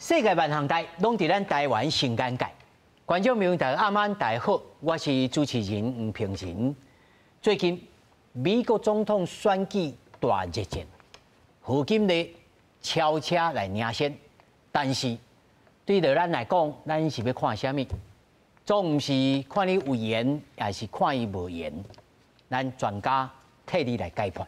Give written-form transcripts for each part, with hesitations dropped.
世界萬項代攏佇咱台灣新尷尬。觀眾朋友大家暗晚大家好，我是主持人黃平仁。最近美國總統選舉大熱戰，賀錦麗超車來領先，但是對著咱來講，咱是欲看啥物？總毋是看伊有緣，抑是看伊無緣？咱專家替你來解判。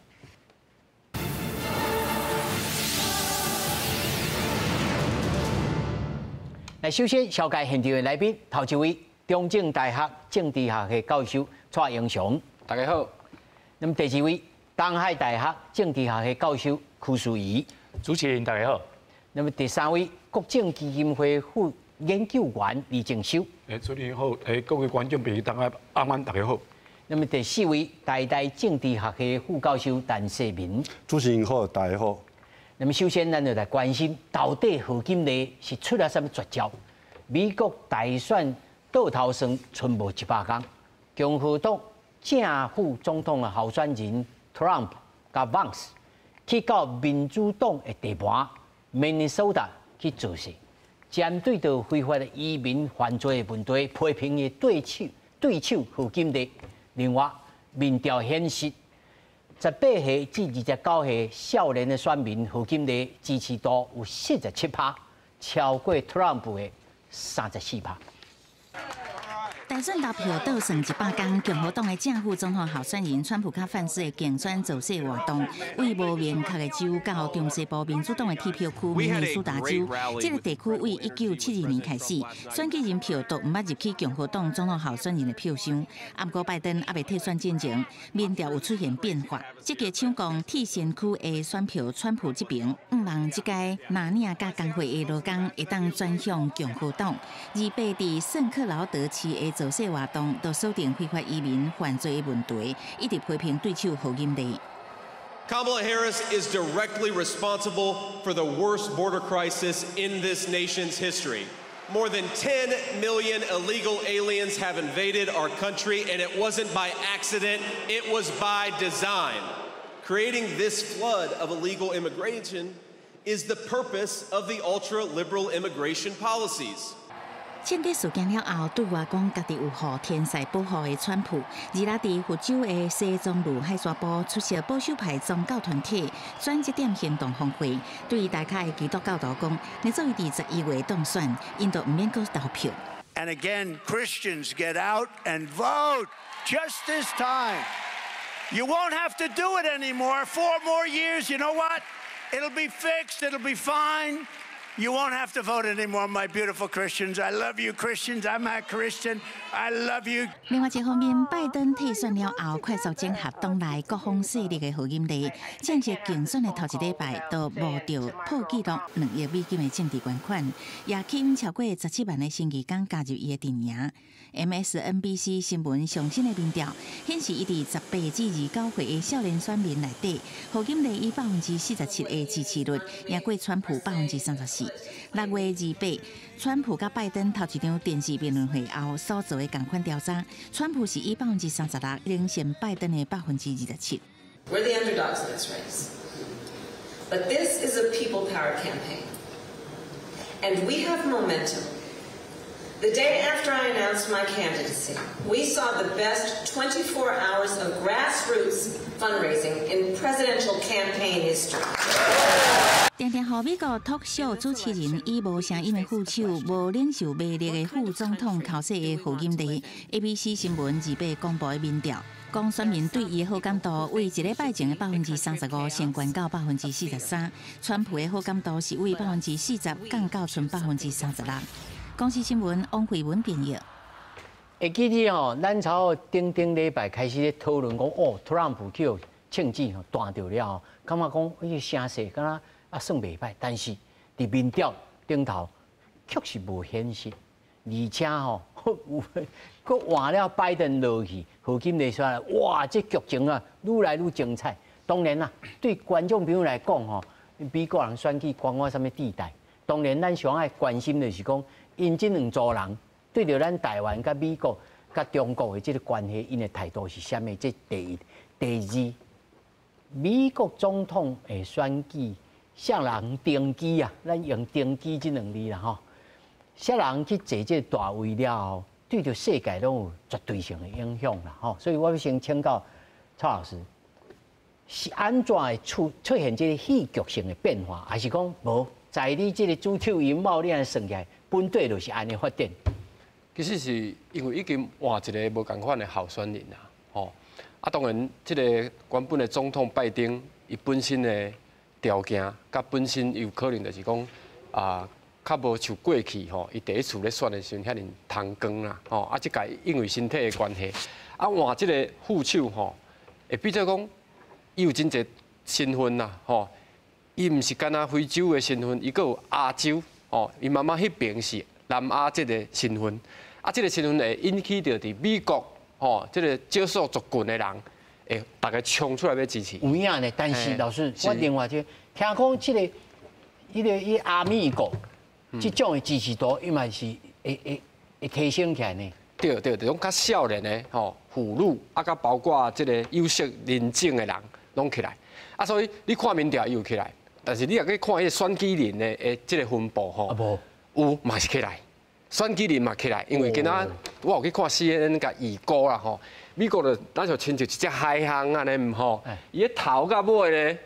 來，首先紹介現場的來賓，頭一位中正大學政治學系教授蔡英雄，大家好。那麼第二位東海大學政治學系教授柯淑儀，主持人大家好。那麼第三位國政基金會副研究員李正修，主持人好，各位觀眾朋友大家晚安，大家好。那麼第四位台大政治學系副教授陳世民，主持人好，大家好。那麼首先，咱就來關心到底賀錦麗是出了啥物絕招？美國大選倒頭算賰無100天，共和黨正副總統的候選人 Trump 佮 Vance 去到民主黨的地盤明尼蘇達去造勢，針對著非法的移民犯罪的問題，批評伊對手賀錦麗。另外，民調顯示，18歲至29歲少年的選民賀錦麗支持度有47%，超過特朗普的34%。大選投票倒算100天，共和黨的正副總統候選人川普佮范斯的競選造勢活動，對無明確的州到中西部民主黨的鐵票區明尼蘇達州，這個地區對1972年開始，選舉人票都毋捌入去共和黨總統候選人的票箱。毋過拜登猶未退選進前，民調有出現變化，積極搶攻鐵先區的選票，川普這邊向望這屆藍領佮工會的勞工會當轉向共和黨。28佇聖克勞德市的造勢活動都鎖定非法移民犯罪的問題，一直批評對手賀錦麗。 Kamala Harris is directly responsible for the worst border crisis in this nation's history. More than 10 million illegal aliens have invaded our country, and it wasn't by accident, it was by design. Creating this flood of illegal immigration is the purpose of the ultra-liberal immigration policies. 槍擊事件了後，對外講家己有予天使保護的川普，二六佇佛州的西藏路海沙埔出席保守派宗教團體轉折點行動峰會，對大家的基督教徒講，若做伊佇11月當選，𪜶就毋免閣投票。 And again, Christians, get out and vote just this time. You won't have to do it anymore. 4 more years, you know what? It'll be fixed. It'll be fine. You won't have to vote anymore, my beautiful Christians. I love you, Christians. I'm a Christian. I love you. 另外一方面，拜登退選了後，快速整合黨內各方勢力的賀錦麗，正式競選的頭一禮拜都募著破紀錄2億美金的政治捐款，也吸引超過17萬的新義工加入伊的陣營。MSNBC 新聞上新的民調顯示，伊佇18至29歲的少年選民內底，賀錦麗以47%的支持率贏過川普34%。6月28，川普佮拜登頭一場電視辯論會後所做的仝款調查，川普是以36%領先拜登的27%。 We're the underdogs in this race, but this is a people-powered campaign, and we have momentum. The day after I announced my candidacy, we saw the best 24 hours of grassroots fundraising in presidential campaign history. 定定予美國 talk show 主持人以無聲音的副手、無領袖魅力的副總統候選的賀錦麗，ABC 新聞28公布的民調，講選民對伊的好感度為一禮拜前的35%升懸到43%，川普的好感度是為40%降到賰36%。公視新聞王慧文編譯。會記得吼，咱從頂頂禮拜開始咧討論講，哦，特朗普去予槍子吼彈著了後，感覺講彼個聲勢敢若啊算袂䆀，但是佇民調頂頭確實無顯示，而且吼有閣換了拜登落去，賀錦麗出來，哇，這劇情啊愈來愈精彩。當然啦，對觀眾朋友來講吼，美國人選舉關我啥物地帶？當然，咱上愛關心的是講，𪜶這兩組人對著咱台灣、佮美國、佮中國的這個關係，𪜶的態度是啥物？這第一、第二，美國總統的選舉啥人登基啊？咱用登基這兩字啦吼，啥人去坐這個大位了後，對著世界攏有絕對性的影響啦吼。所以我欲先請教蔡老師，是按怎會出現這個戲劇性的變化，還是講無在你這個主手陰謀你按呢算起來，本底就是按呢發展？其實是因為已經換一个無仝款的候選人啦，吼。啊，當然，這个原本的總統拜登，伊本身的條件，佮本身有可能就是講啊，較無像過去吼，伊第一次咧選的時陣遐爾風光啦，吼。啊，這屆因為身體的關係，啊換這个副手吼，會變做講，伊有真濟身份啦，吼。伊毋是干焦非洲的身份，伊閣有亞洲，吼。伊媽媽彼爿是南亞這个身份，啊，這个身份會引起著佇美國，吼，這个少數族群的人會逐家衝出來欲支持。有影呢，但是老師，我另外就聽講這个、彼个、彼阿美國這種的支持度，伊嘛是會提升起來呢。對對，這種較少年的吼婦女，啊，佮包括這个有色人種的人，攏起來。啊，所以你看民調伊有起來，但是你若去看彼个選舉人的這个分布吼，有嘛是起來。選舉人嘛起來，因為今仔我有去看 CNN 共預估啦吼，美國就咱就親像一隻海象按呢毋吼，伊的頭佮尾咧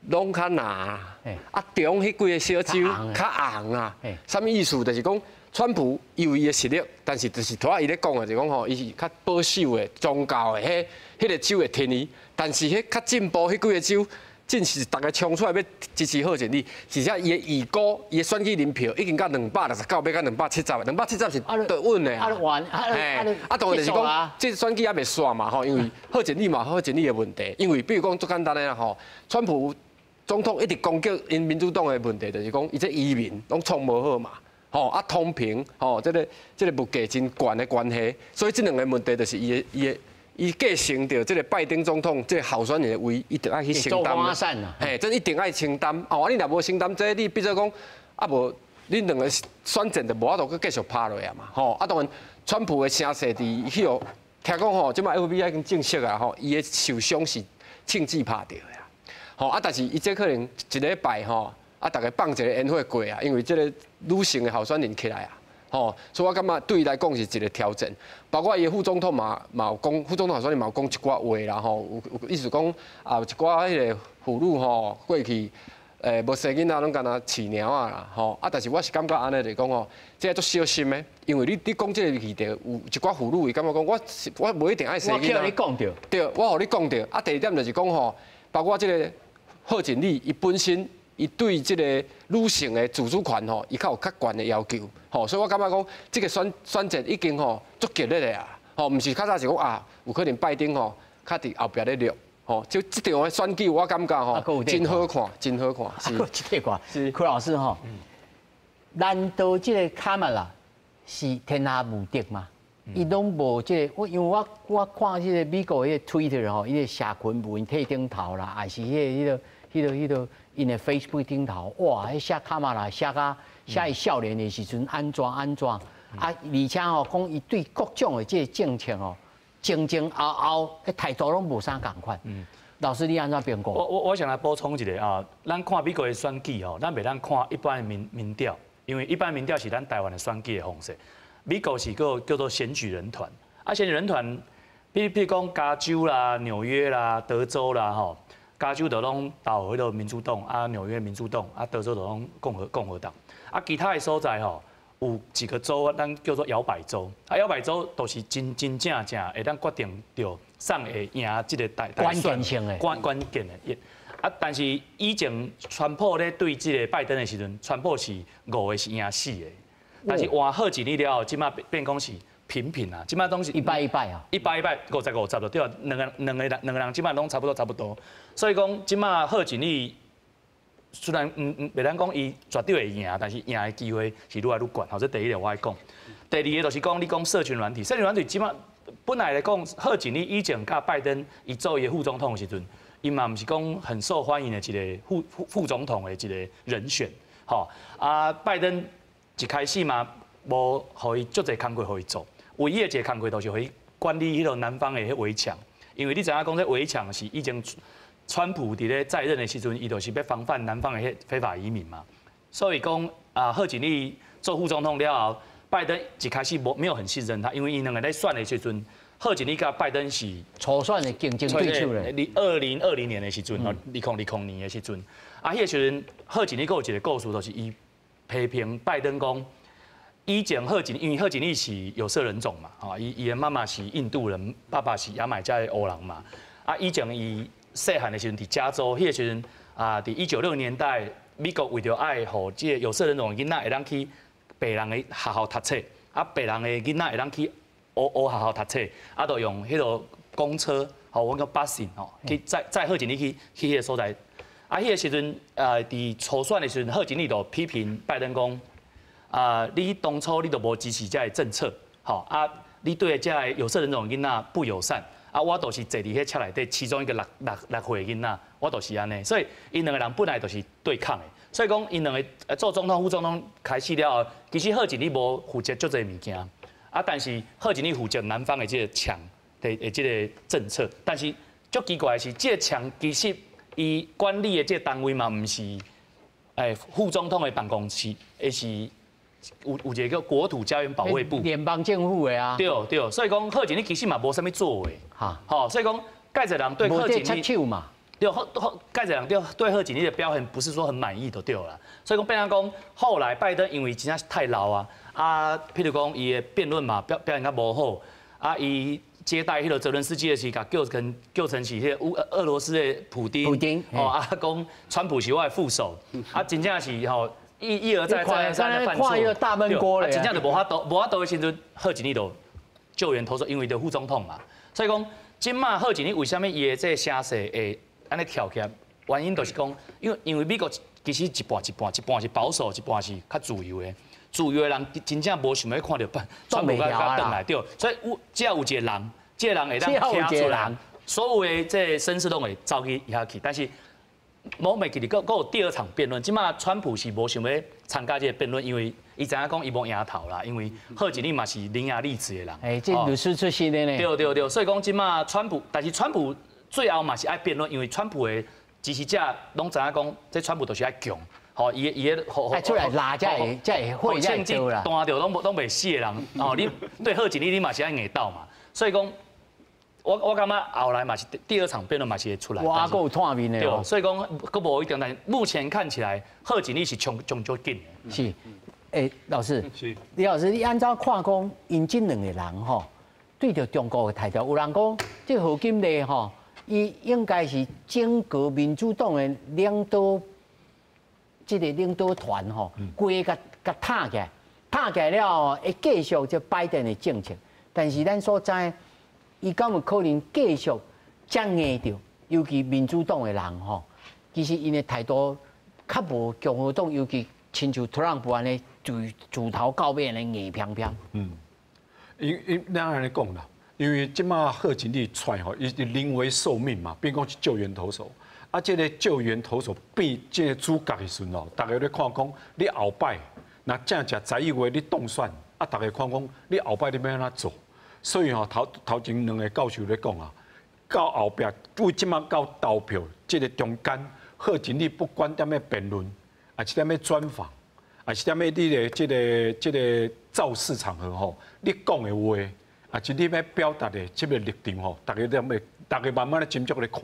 攏較藍，啊中彼幾个小州較紅啊，啥物意思？就是講川普伊有伊的實力，但是就是拄仔伊咧講的，就講吼，伊是較保守的宗教的，彼个州會挺伊，但是彼較進步彼幾个州，真是逐家衝出來欲支持賀錦麗，而且伊的預估，伊的選舉人票已經到269，欲到270，270是得穩的啊。啊，當然就是講，這選舉猶未煞嘛吼，因為賀錦麗嘛，賀錦麗的問題，因為比如講足簡單的啦吼，川普總統一直攻擊𪜶民主黨的問題，就是講伊這移民攏創無好嘛，吼啊通膨吼，這个物價真懸的關係，所以這兩个問題就是伊的。伊繼承著這个拜登總統這个候選人的位，伊著愛去承擔。嘿，這一定愛承擔。哦，你若無承擔這個，你變做講啊無，恁兩个選戰就無法度閣繼續拍落啊嘛。吼，啊當然，川普的聲勢佇彼個聽講吼，這擺 FBI 已經證實啊吼，伊的受傷是槍子拍著的啦。吼啊，但是伊這可能一禮拜吼，啊，逐家放一个煙火過啊，因為這个女性的候選人起來啊。吼，所以我感覺對伊來講是一个挑戰。包括伊的副總統嘛有講，副總統候選人嘛有講一寡話啦吼，有意思講啊，有一寡彼个婦女吼過去，無生囡仔攏干焦飼貓仔啦吼。啊，但是我是感覺按呢來講吼，這足小心的，因為你講這个議題，有一寡婦女會感覺講，我無一定愛生囡仔。我予你講著。對，我予你講著。啊，第二點就是講吼，包括這个賀錦麗，伊本身。伊對這个女性的自主權吼，伊較有較懸的要求，吼，所以我感覺講，這个選戰已經吼足激烈的啊，吼，毋是較早是講啊，有可能拜登吼較佇後壁咧掠，吼，就這場的選舉我感覺吼，真好看，真好看，是。這個是柯老師吼，難道這个卡瑪拉是天下無敵嗎？伊攏無這個，我因為我看這個美國彼個 Twitter 吼，伊个社群文體頂頭啦，還是彼個𪜶的 Facebook 頂頭，哇！彼寫卡瑪拉寫甲寫伊少年的時陣按怎按怎啊！而且吼講伊對各種的這個政策吼，前前後後彼態度攏無啥仝款。老師，你按怎評估？我想來補充一下啊，咱看美國的選舉吼，咱袂當看一般的民調，因為一般民調是咱台灣的選舉的方式。美國是閣叫做選舉人團，啊，選舉人團，比如講加州啦、紐約啦、德州啦，吼。加州就攏投彼个民主黨，啊紐約民主黨，啊德州就攏共和黨，啊其他的所在吼，有幾個州咱叫做搖擺州，啊搖擺州都是真真正正會當決定著誰會贏這个大關鍵性的，關鍵的。啊，但是以前川普咧對這个拜登的時陣，川普是五个是贏四个，但是換賀錦麗了後，這擺變講是平平啊，這擺攏是一擺一擺啊，一擺一擺50-50就對啊，兩個人這擺攏差不多差不多，所以講這擺賀錦麗雖然袂當講伊絕對會贏，但是贏的機會是愈來愈懸。好，這第一個我愛講。第二个就是講你講社群軟體，社群軟體這擺本來來講，賀錦麗以前佮拜登伊做伊的副總統的時陣，伊嘛毋是講很受歡迎的一個副總統的一個人選，吼啊，拜登一開始嘛無予伊足濟工課予伊做，唯一的一個工課就是予伊管理彼个南方的彼圍牆，因為你知影講這圍牆是以前川普佇咧在任的時陣，伊就是欲防範南方的彼非法移民嘛。所以講啊，賀錦麗做副總統了後，拜登一開始無沒有很信任他，因為𪜶兩个咧選的時陣，賀錦麗佮拜登是初選的競爭對手咧。你2020年的時陣，2020年的時陣，啊，彼个時陣賀錦麗閣有一个故事，就是伊批評拜登講，以前賀錦，因為賀錦麗是有色人種嘛，吼，伊的媽媽是印度人，爸爸是牙買加的黑人嘛，啊，以前伊細漢的時陣佇加州，彼个時陣啊，佇196年代，美國為著愛予這个有色人種的囡仔會當去白人的學校讀冊，啊，白人的囡仔會當去黑黑學校讀冊，啊，就用彼个公車，吼，阮叫 busing 吼，去載賀錦麗去彼个所在。啊，彼个時陣，佇初選的時陣，賀錦麗就批評拜登講，啊，你當初你都無支持這个政策，吼，啊，你對這个有色人種囡仔不友善，啊，我就是坐佇彼車內底其中一個6、6、6歲囡仔，我就是按呢，所以𪜶兩个人本來就是對抗的，所以講𪜶兩个做總統、副總統開始了後，其實賀錦麗無負責足濟物件，啊，但是賀錦麗負責南方的這个牆的這个政策，但是足奇怪的是，這个牆其實伊管理的這个單位嘛，毋是副總統的辦公室，而是有一个叫國土家園保衛部，聯邦政府的啊。對對，所以講賀錦麗其實嘛無啥物作為，哈，吼，所以講蓋濟人對賀錦麗嘛，對賀蓋濟人對賀錦麗的表現不是說很滿意就對啦。所以講變成講後來拜登因為真正是太老啊，啊，譬如講伊的辯論嘛表現較無好，啊，伊接待彼个澤倫斯基的時，共叫成是彼个烏俄羅斯的普丁，普丁，哦，啊，講川普是我的副手，啊，真正是吼。一而再，再而三的犯錯，大悶鍋咧，真正就無法度，無法度的時陣，賀錦麗就救援投手，因為就副總統嘛，所以講，這馬賀錦麗為啥物伊的這个聲勢會按呢跳起來？原因就是講，因為美國其實一半一半，一半是保守，一半是較自由的。自由的人真正無想欲看著川普共轉來，對，所以有只要有一个人，這个人會當站出來，所有的這个聲勢攏會走去遐去，但是。無袂記得，閣有第二場辯論。這馬川普是無想欲參加這个辯論，因為伊知影講伊無贏頭啦。因為賀錦麗嘛是伶牙俐齒的人。欸，這律師出身的呢。對對對，所以講這馬川普，但是川普最後嘛是愛辯論，因為川普的支持者攏知影講，這川普就是愛強，吼，伊的愛出來拉才會才會對啦。彈著攏袂死的人，哦，你對賀錦麗你嘛是愛硬鬥嘛，所以講。我感覺後來嘛是第二場辯論嘛是會出來。哇，閣有脫面的。對，所以講閣無一定，但目前看起來賀錦麗是衝衝足緊的。是，欸，老師，是，李老師，你按怎看講，𪜶這兩个人吼，對著中國的態度，有人講這賀錦麗吼，伊應該是整個民主黨的領導，這個領導團吼，規个共塔起來，塔起來了後，會繼續這拜登的政策，但是咱所知。伊敢有可能繼續遮硬著？尤其民主黨的人吼，其實𪜶的態度較無共和黨，尤其親像特朗普按呢，自頭到尾按呢硬砰砰。嗯，因咱按呢講啦，因為這馬賀錦麗出來吼，伊臨危受命嘛，變講是救援投手。啊，這个救援投手變這个主角的時陣哦，大家咧看講你後擺，若正正11月你當選，啊，大家看講你後擺你欲按怎做？所以吼，頭前兩个教授咧講啊，到後壁對這馬到投票這个中間，賀錦麗不管踮咧辯論，抑是踮咧專訪，抑是踮咧你的這个造勢場合吼，你講的話，抑是你欲表達的這个立場吼，大家踮咧，大家慢慢咧斟酌咧看，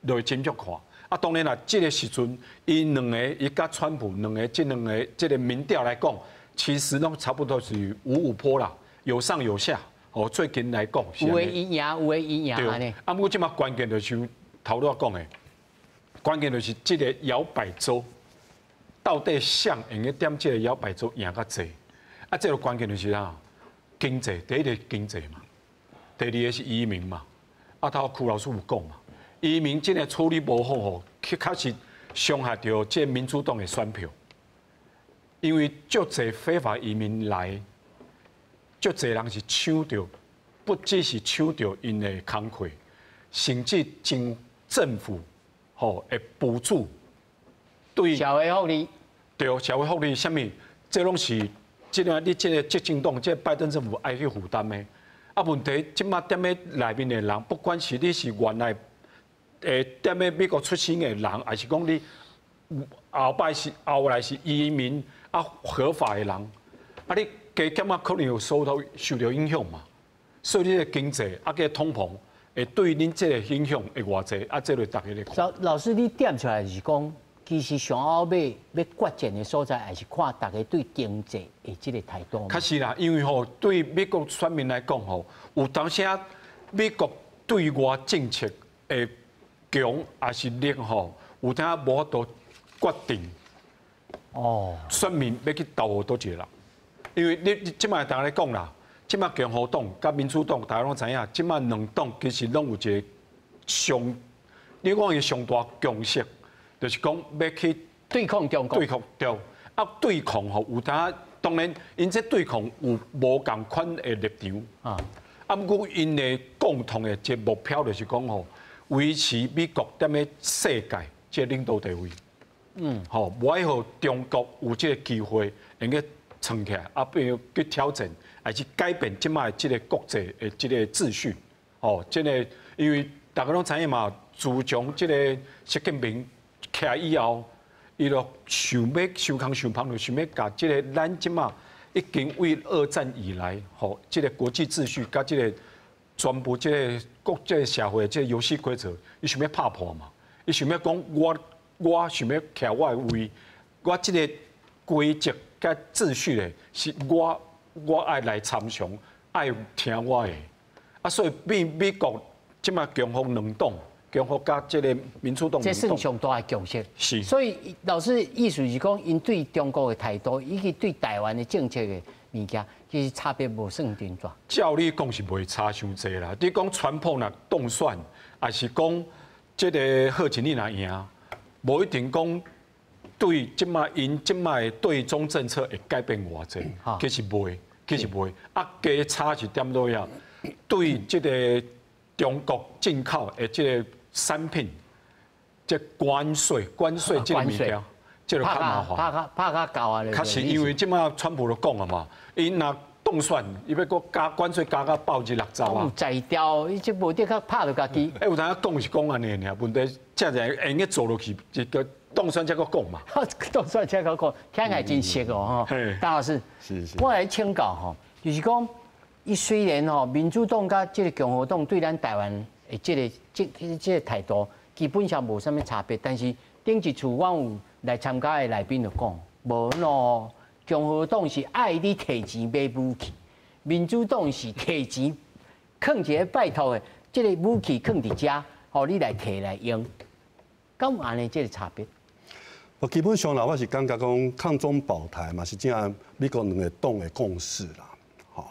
就會斟酌看。啊，當然啦，這个時陣，𪜶兩个伊佮川普兩个這兩个這个民調來講，其實攏差不多是五五波啦，有上有下。哦，最近來講，有的伊贏，有的伊贏對。啊，毋過這馬關鍵就是頭拄仔講的，關鍵就是這个搖擺州到底誰會用踮這个搖擺州贏較濟？啊，這个關鍵就是啥？經濟，第一个經濟嘛，第二个是移民嘛。啊，頭邱老師有講嘛，移民這个處理無好吼，確實傷害著這民主黨的選票，因為足濟非法移民來。足濟人是搶著，不只是搶著𪜶的工課，甚至政政府吼會補助對社會福利，對社會福利，啥物？這攏是這个你這个執政黨，這个拜登政府愛去負擔的。啊，問題這馬踮咧內面的人，不管是你是原來踮咧美國出生的人，抑是講你後擺是後來是移民啊合法的人，啊你加減仔可能有受到影響嘛。所以你的經濟啊，佮通膨會對恁這個影響會偌濟？啊，這個大家咧看。老師，你點出來是講，其實上後尾欲決戰的所在，還是看大家對經濟的這個態度。確實啦，因為吼對美國選民來講吼，有當時啊，美國對外政策的強抑是弱吼，有當無法度決定。選民欲去投予佗一個人，因為你這擺大家咧講啦。這擺共和黨佮民主黨，大家攏知影，這擺兩黨其實攏有一個上，你講伊上大共識，就是講欲去對抗中國。對抗對，啊對抗吼有當當然，𪜶這對抗有無仝款的立場。啊，毋過𪜶的共同的一個目標就是講吼，維持美國踮咧世界這個領導地位。吼，無愛予中國有這個機會，會用撐起來，啊，變去挑戰，還是改變這擺這個國際的這個秩序。吼，這個因為大家攏知影嘛，自從這個習近平起來以後，伊就想欲想空想芳，就想欲共這個咱這擺已經為二戰以來，吼，這個國際秩序佮這個全部這個國際社會這個遊戲規則，伊想欲拍破嘛？伊想欲講我想欲徛我的位，我這個規則佮秩序咧，是我愛來參詳，愛聽我的。啊，所以變美國這擺共和兩黨，共和佮這個民主黨，這算上大的共識。是。所以老師意思是講，𪜶對中國的態度，以及對台灣的政策的物件，其實差別無算真大。照理講是袂差傷濟啦。你講川普若當選，抑是講這個賀錦麗若贏，無一定講對這擺𪜶這擺的對中政策會改變偌濟，其實袂，其實袂。啊，加差是踮佗位啊？對這個中國進口的這個產品，這關稅這個物件，這個較麻煩。拍較厚啊！確實，因為這擺川普都講啊嘛，伊若當選，伊欲閣加關稅加到60%啊！在調，伊這無得較拍著家己。欸，有當講是講按呢爾，問題真正會用做落去，一個當選才閣講嘛。當選才閣講，聽起來真熟哦吼。戴老師，我來請教吼，就是講，伊雖然吼民主黨佮這個共和黨對咱台灣的這個態度，基本上無啥物差別，但是頂一次我有來參加的來賓就講，無咯。共和黨是愛你提錢買武器，民主黨是提錢囥一个拜託的，這個武器囥佇遮，予你來提來用，敢有按呢這個差別？我基本上啦，我是感覺講抗中保台嘛，是這樣美國兩個黨的共識啦。吼，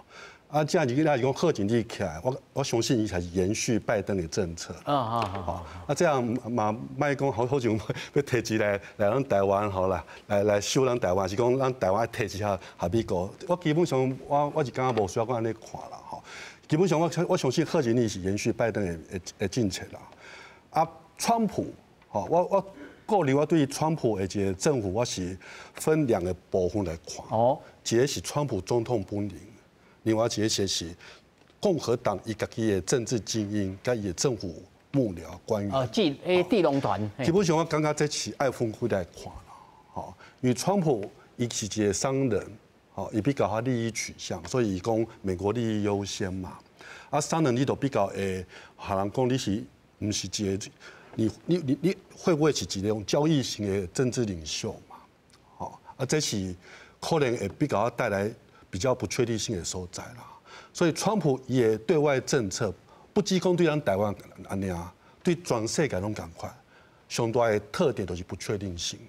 啊，這樣子來講賀錦麗起來，我相信伊才是延續拜登的政策。啊，這樣嘛，莫講好好像欲提錢來咱台灣好啦，來收咱台灣，是講咱台灣提錢予美國。我基本上我是感覺無需要講按呢看啦，吼。基本上我相信賀錦麗是延續拜登的政策啦。啊，川普，吼，我個人我對川普的一個政府，我是分兩個部分來看。一個是川普總統本人，另外一個是共和黨伊家己的政治精英，佮伊的政府幕僚官員。智囊團。基本上我感覺這是愛分開來看啦，吼，因為川普伊是一個商人，吼，伊比較較利益取向，所以伊講美國利益優先嘛。啊，商人你都比較會，予人講你是毋是一個，你會不會是一種交易型的政治領袖嘛？吼，啊，這是可能會比較帶來比較不確定性的所在啦。所以，川普伊的對外政策不只講對咱台灣按呢啊，對全世界攏仝款。上大的特點就是不確定性。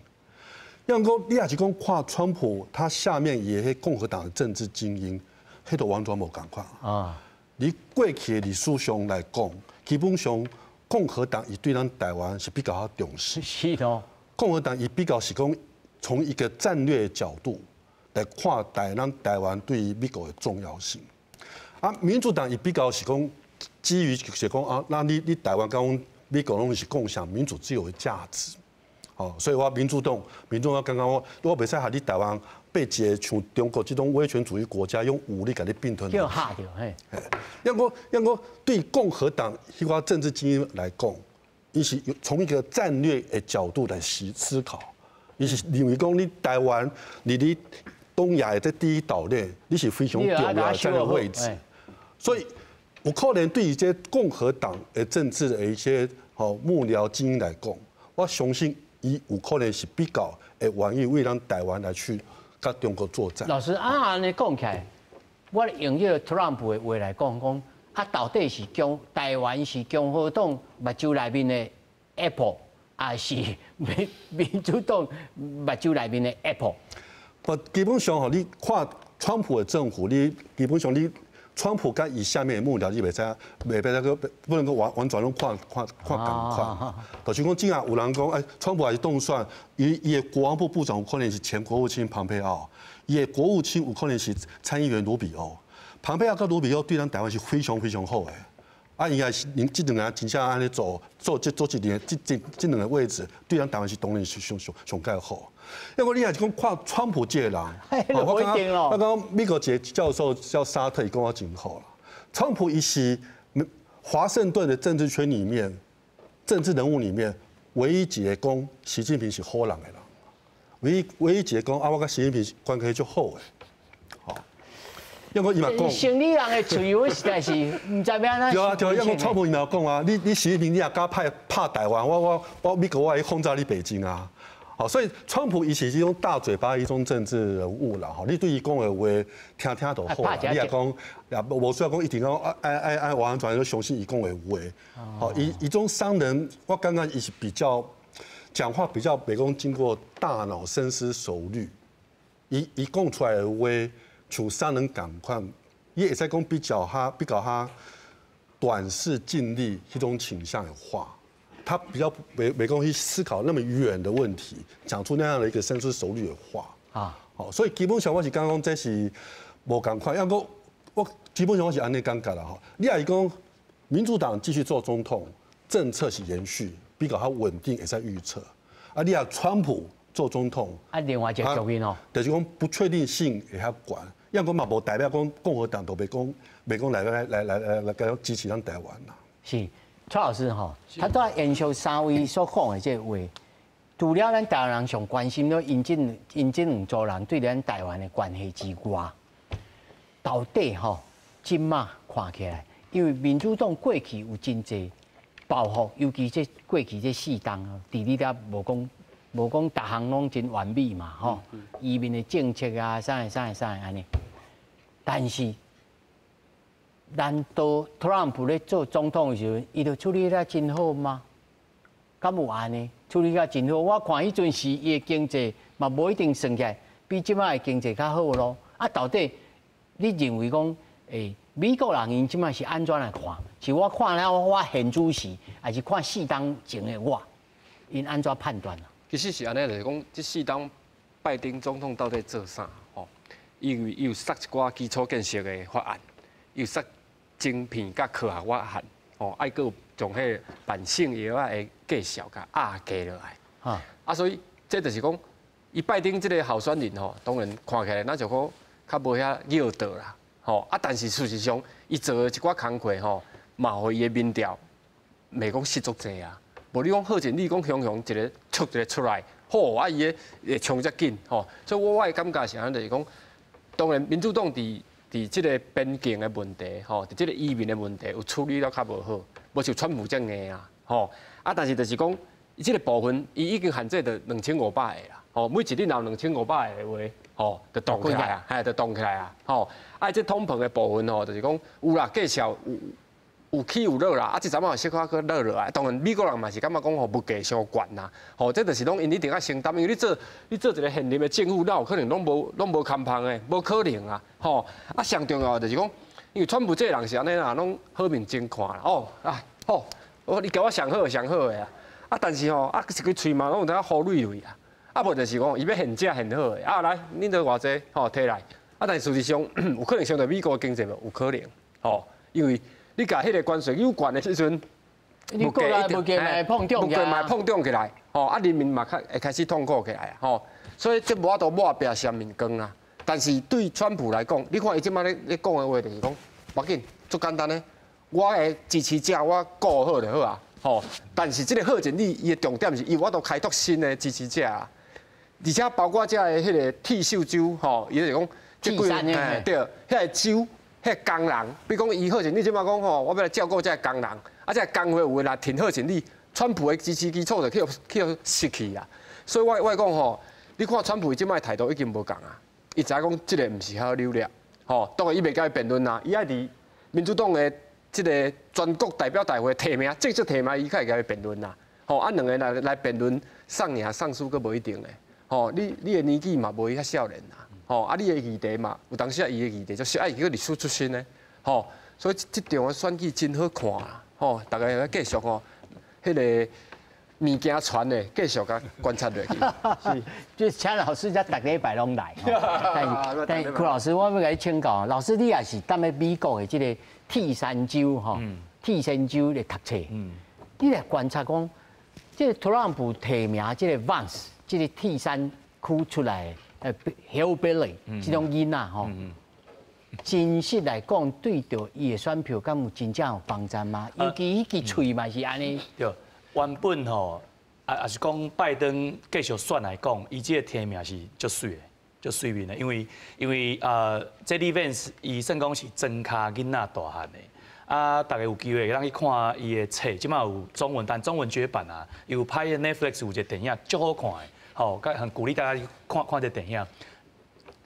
要講你若是講看川普，他下面伊的共和黨的政治精英，彼都完全無仝款啊。你過去的歷史上來講，基本上共和黨伊對咱台灣是比較較重視。是哦。共和黨伊比較是講從一個戰略角度來看待咱台灣對於美國的重要性。啊，民主黨伊比較是講基於就是講啊，那你台灣佮美國攏是共享民主自由的價值，哦，所以我民主黨感覺我袂使予你台灣被一個像中國這種威權主義國家用武力共你併吞。叫嚇著嘿。抑閣對共和黨彼寡政治精英來講，伊是從一個戰略的角度來思考，伊是認為講你台灣，你佇東亞的這第一島鏈，你是非常重要的戰略位置，所以有可能對於這共和黨的政治的一些吼幕僚精英來講，我相信伊有可能是比較會願意為咱台灣來去佮中國作戰。老師啊，按呢講起來，我用這個特朗普的話來講，講啊，到底是共台灣是共和黨目睭內面的 Apple，還是民主黨目睭內面的 Apple？不，基本上吼，你看川普的政府，你基本上你川普佮伊下面的幕僚，你袂使袂袂使閣不能夠完完全攏看看看仝款。就是講，真正有人講，欸，川普也是當選，伊的國防部部長有可能是前國務卿龐佩奧，伊的國務卿有可能是參議員盧比歐。龐佩奧佮盧比歐對咱台灣是非常非常好的。啊，伊也是𪜶這兩個人真正按呢做做這做這個這兩個位置，對咱台灣是當然是上上上蓋好。因為你若是講看川普這個人，我感覺美國一個教授叫沙特，伊講得真好啦。川普伊是華盛頓的政治圈裡面，政治人物裡面唯一一個講習近平是好人的人，唯一一個講啊，我佮習近平關係足好的。好，因為伊嘛講，生理人的喙，我實在是毋知欲按怎。對啊對啊，因為川普伊嘛講啊，你習近平你若敢拍拍台灣，我美國我會轟炸你北京啊。好，所以川普伊是這種大嘴巴一種政治人物啦，吼，你對伊講的話聽聽就好啦，你若講也無需要講一定講愛愛愛完全都相信伊講的話。好，伊種商人，我感覺伊是比較講話比較袂講經過大腦深思熟慮，伊講出來的話像商人仝款，伊會使講比較較短視近利彼種傾向的話。他比較袂講去思考那麼遠的問題，講出那樣的一個深思熟慮的話啊，好，所以基本上我是感覺講這是無仝款，抑閣我基本上我是按呢感覺啦吼。你若是講民主黨繼續做總統，政策是延續，比較較穩定，會使預測。啊，你若川普做總統，啊，另外一個局面哦，就是講不確定性會較懸，抑閣嘛無代表講共和黨都袂講袂講來來來來來來來支持咱台灣啦。是。蔡老師吼，他都在延續三位所講的這個話，除了咱台灣人上關心了𪜶這兩組人對咱台灣的關係之外，到底吼這馬看起來，因為民主黨過去有真濟包袱，尤其這過去這四冬，治理得無講逐項攏真完美嘛，吼，移民的政策啊，啥啥啥按呢，但是，難道特朗普咧做總統的時陣，伊就處理得真好嗎？敢有按呢？處理得真好？我看彼陣時伊的經濟嘛，無一定算起來比這馬的經濟較好咯。啊，到底你認為講，欸，美國人𪜶這馬是按怎來看？是我看了我現主時，還是看四冬前的我？𪜶按怎判斷啊？其實是按呢，就是講這四冬拜登總統到底做啥？吼，因為伊有殺一寡基礎建設的法案，有殺晶片佮科學法案，吼，愛閣有將彼個慢性藥仔的價數共壓低落來。啊，所以這就是講，伊拜登這個候選人吼，當然看起來若就講較無遐拗道啦，吼啊，但是事實上，伊做的一寡工課吼，嘛予伊的民調袂講失足濟啊。無你講賀錦麗講雄雄一個出一個出來，好啊，伊的會衝遮緊吼，所以我的感覺是按呢，就是講，當然民主黨佇這個邊境的問題，吼，佇這個移民的問題有處理了較無好，無像川普遮硬啊，吼，啊，但是就是講，伊這個部分，伊已經限制著2500個啦，吼，每一日若有2500個的話，吼，就凍起來啊，嘿，就凍起來啊，吼，啊，這通膨的部分吼，就是講有啦，價數有起有落啦，啊，這陣仔有小可閣落落來，當然美國人嘛是感覺講吼物價傷懸啦，吼，這就是攏𪜶一定愛承擔，因為你做一個現任的政府，哪有可能攏無堪芳的，無可能啊，吼，啊，上重要的就是講，因為川普這個人是按呢啦，攏好面前看啦，哦，啊，好，我你共我上好上好的啊，啊，但是吼，啊，一支喙嘛攏有淡仔糊累累啊，啊，無就是講伊欲現食現好的，啊，來，恁著偌濟，吼，提來，啊，但是事實上有可能傷著美國經濟無？有可能，吼，因為你共彼個關稅有懸的時陣，物價一定，物價嘛會膨脹，物價嘛會膨脹起來，吼，啊，人民嘛較會開始痛苦起來啊，吼，所以這無法度抹壁雙面光啊。但是對川普來講，你看伊這擺咧講的話就是講，無要緊，足簡單的，我的支持者我顧好就好啊，吼，但是這個賀錦麗伊的重點是，伊有法度開拓新的支持者，而且包括這个彼個鐵鏽州，吼，伊就是講，這幾個對，彼個州，彼個工人，比如講伊賀錦麗這擺講吼，我欲來照顧這个工人，啊，這个工會有的若挺賀錦麗，川普的支持基礎就去予失去啊。所以我講吼，你看川普這擺態度已經無仝啊，伊知影講這個毋是好扭捏，吼，當然伊袂共伊辯論啊，伊愛佇民主黨的這個全國代表大會提名，正式提名，伊才會共伊辯論啦。吼，啊，兩個人來辯論，送贏送輸閣無一定咧。吼，你的年紀嘛無伊遐少年啦。吼，啊，你的議題嘛，有當時啊，伊的議題就是愛去律師出身的。吼，所以這場的選舉真好看啦。吼，大家繼續吼，彼個物件傳的繼續共觀察落去。是，就請老師才逐禮拜攏來。但柯老師，我欲共你請教，老師你也是踮咧美國的這個鐵山州吼，鐵山州咧讀冊。你來觀察講，這個特朗普提名這個 Vance，這個鐵山區出來的Hillbilly 這種囡仔吼，真實來講，對著伊的選票，敢有真正有幫助嗎？尤其彼支喙嘛是按呢。對，原本吼，啊，也是講拜登繼續選來講，伊這個提名是足媠的，足媠面的，因為 J.D. Vance 伊算講是莊跤囡仔大漢的，啊，大家有機會會當去看伊的冊，這擺有中文，但中文絕版啊，有拍 Netflix 有一個電影足好看的，吼，很鼓勵大家去看看這電影。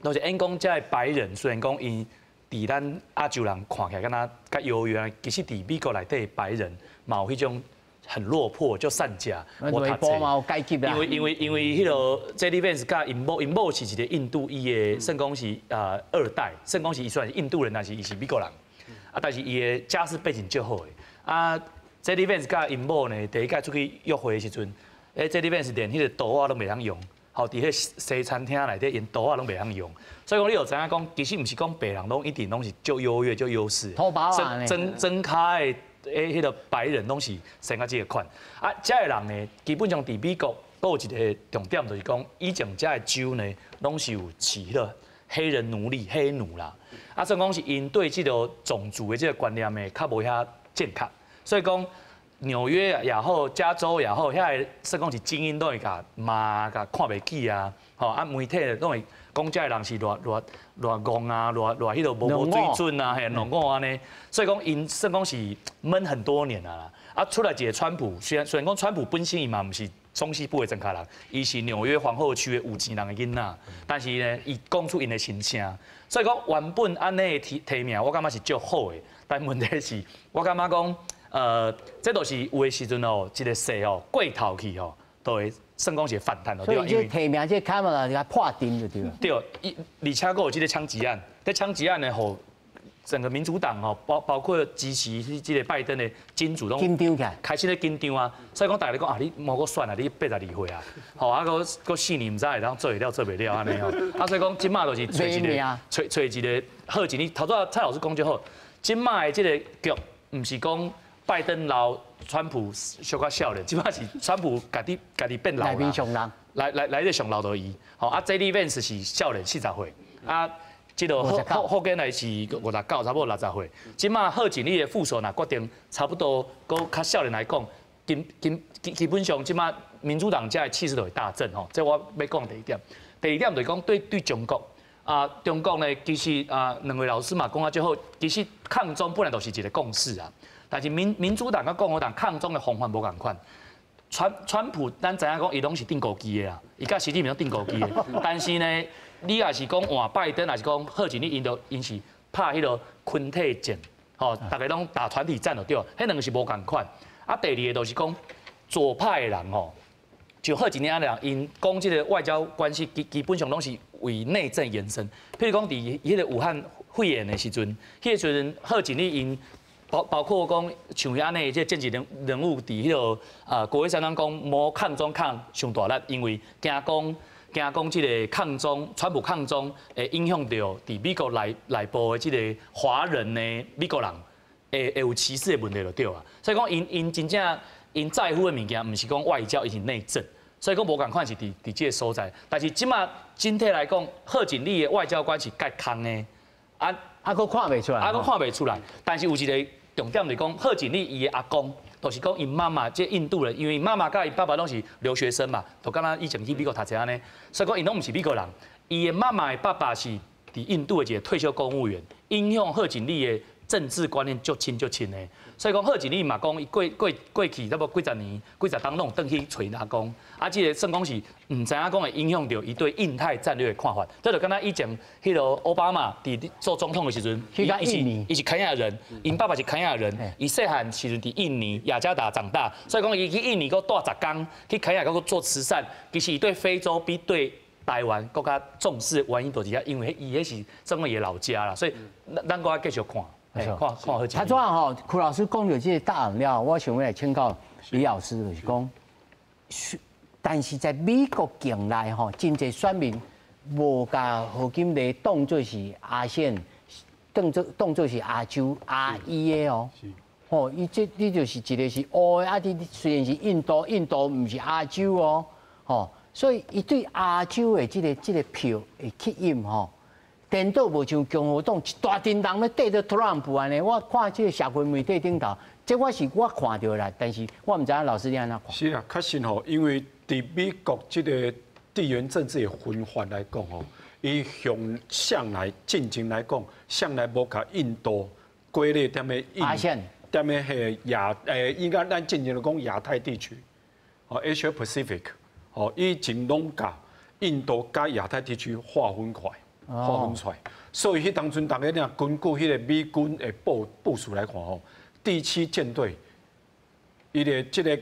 就是演講這个白人，雖然講𪜶佇咱亞洲人看起來敢若較優越，其實佇美國內底白人嘛有彼種很落魄，足散食，無讀冊嘛有階級啦。因為彼个 J.D. Vance 佮𪜶某，𪜶某是一個印度裔的，算講是二代，算講是伊雖然是印度人，但是伊是美國人。啊，但是伊的家世背景足好的。啊，J.D. Vance 佮𪜶某呢，第一擺出去約會的時陣，J.D. Vance 連彼个刀仔攏袂曉用，吼，佇彼西餐廳內底連刀仔攏袂曉用。所以講你就知影講，其實毋是講白人攏一定攏是足優越、足優勢。土包仔。莊跤的。彼个白人攏是生較這个款，啊，這个人呢，基本上佇美國閣有一個重點，就是講以前這个州呢，攏是有飼彼个黑人奴隸、黑奴啦，啊，所以講是𪜶對這个種族的這个觀念呢，較無遐正確，所以講紐約也好，加州也好，遐个算講是精英攏會共罵、共看袂起啊，吼，啊，媒體攏會講這个人是偌偌偌戇啊，偌偌彼个無水準啊，嘿，戇戇按呢，所以講𪜶算講是悶很多年啊啦。啊，出來一個川普，雖然講川普本身伊嘛毋是中西部的莊跤人，伊是紐約皇後區的有錢人的囡仔，但是呢，伊講出𪜶的心聲，所以講原本按呢提名，我感覺是足好的，但問題是，我感覺講，這都是有的時陣哦，一個勢哦過頭去哦，都會算講是反彈咯。所以這提名這卡嘛，共破陣就對了。對，而且閣有這个槍擊案，這槍擊案呢，予整個民主黨吼，包括支持這个拜登的金主攏緊張起來，開始咧緊張啊。所以講大家咧講啊，你莫閣選啊，你82歲啊，吼啊，閣4年毋知會當做會了做袂了按呢吼。啊，所以講這擺就是揣一个，揣一个賀錦麗。頭拄仔蔡老師講足好，這擺的這个局毋是講拜登老，川普小可少年，這擺是川普家己變老啦。來來來，這上老就伊，吼啊，J.D. Vance 是少年40歲，啊，這个賀錦麗是59，差不多60歲。這擺賀錦麗的副手若決定，差不多閣較少年來講，基本上這擺民主黨這个氣勢就會大振吼。這我欲講第一點。第二點就是講對中國啊，中國呢其實啊，兩位老師嘛講啊足好，其實抗中本來就是一個共識啊。但是民主黨佮共和黨抗中的方法無仝款。川普咱知影講，伊攏是釘孤枝的啊，伊佮習近平攏釘孤枝的。但是呢，你若是講換拜登，還是講賀錦麗，𪜶是拍彼个群體戰，吼，大家攏打團體戰就對，彼兩个是無仝款。啊，第二个就是講左派的人吼，就賀錦麗按呢人，𪜶講這个外交關係基本上攏是為內政延伸。譬如講佇彼个武漢肺炎的時陣，彼个時陣賀錦麗𪜶包括講像伊按呢，這政治人物佇彼个國會山莊講，莫抗中抗傷大力，因為驚講這个抗中，川普抗中會影響著佇美國內部的這个華人的美國人會有歧視的問題就對啊。所以講，𪜶真正𪜶在乎的物件，毋是講外交，伊是內政。所以講無仝款是佇這个所在。但是這擺整體來講，賀錦麗的外交關係較空的，啊啊，閣看袂出來，啊，閣看袂出來。但是有一个重點就是講，賀錦麗伊的阿公就是講𪜶媽媽這印度人，因為媽媽佮𪜶爸爸攏是留學生嘛，就敢若以前去美國讀冊按呢，所以講𪜶攏毋是美國人。伊的媽媽的爸爸是佇印度的一個退休公務員，影響賀錦麗的政治觀念足深足深的。所以講賀錦麗嘛講，伊過去差不多幾十年、幾十冬攏轉去揣阿公，啊，這個算講是毋知影講會影響著伊對印太戰略的看法。這就敢若以前彼個奧巴馬佇做總統的時陣，伊是肯亞人，𪜶爸爸是肯亞人，伊細漢時陣佇印尼雅加達長大，所以講伊去印尼閣蹛十工，去肯亞閣做慈善，其實伊對非洲比對台灣閣較重視的原因就是遐，因為伊彼是算講伊的老家啦，所以咱閣愛繼續看。看看好。他怎吼？柯老師講著這個答案了，我想欲來請教李老師，就是講，但是在美國境內吼，真濟選民無共賀錦麗當做是阿線，當做是亞洲亞裔的哦。吼，伊這你就是一個是烏的，啊，你雖然是印度，印度毋是亞洲哦，吼，所以伊對亞洲的這個票會吸引吼。顛倒無像共和黨一大陣人咧綴著特朗普按呢，我看這個社會媒體頂頭，這我是我看著啦，但是我毋知影老師你按怎看？是啊，確實吼，因為佇美國這個地緣政治的分法來講吼，伊向來進前來講，向來無共印度歸類踮咧印，踮咧彼個亞應該咱進前就講亞太地區，吼 Asia Pacific，吼以前攏共印度佮亞太地區劃分開。劃分出來，所以彼當陣，大家若根據彼個美軍的部署來看吼，第七艦隊，伊的這個